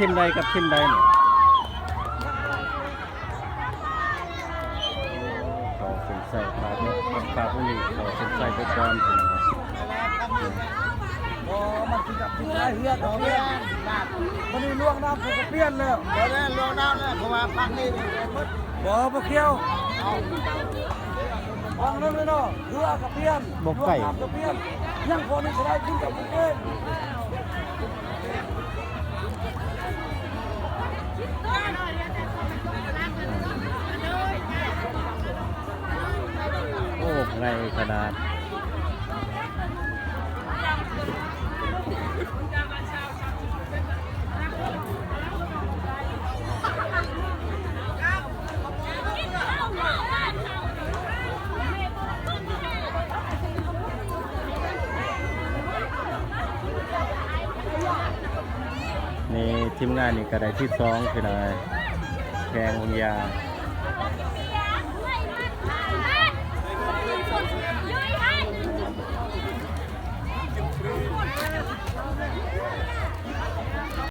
ທີມໃດກັບທີມໃດນີ້? ເຂົ້າເສັ້ນໄຊ ພາບນີ້ ພາບນີ້ເຂົ້າເສັ້ນໄຊໄປກ່ອນ ພີ່ນ້ອງ. ບໍ່ ມັນຊິກັບທີມໃດ ເຮືອກັບເຮືອ ມັນນີ້ລ່ວງນ້ຳ ເຂົາກໍປ່ຽນແລ້ວ. ບໍ່ແລ້ວ ລ່ວງນ້ຳແລ້ວ ເພາະວ່າພາກນີ້ໝົດ. ບໍ່ ບໍ່ກ່ຽວ ເອົາ ຟັງນຳເນາະ ເຮືອກໍປ່ຽນ ບໍ່ໄກ ລ່ວງນ້ຳກໍປ່ຽນ ຍັງພໍນີ້ກໍໄດ້ຂຶ້ນກັບເອງ. ໂອ້ ໃຫຍ່ຂະໜາດ. ນີ້ທີມງານນີ້ກໍໄດ້ທີສອງ ພີ່ນ້ອງເອີຍ ແຂ່ງວາງຢາ. ໂອ້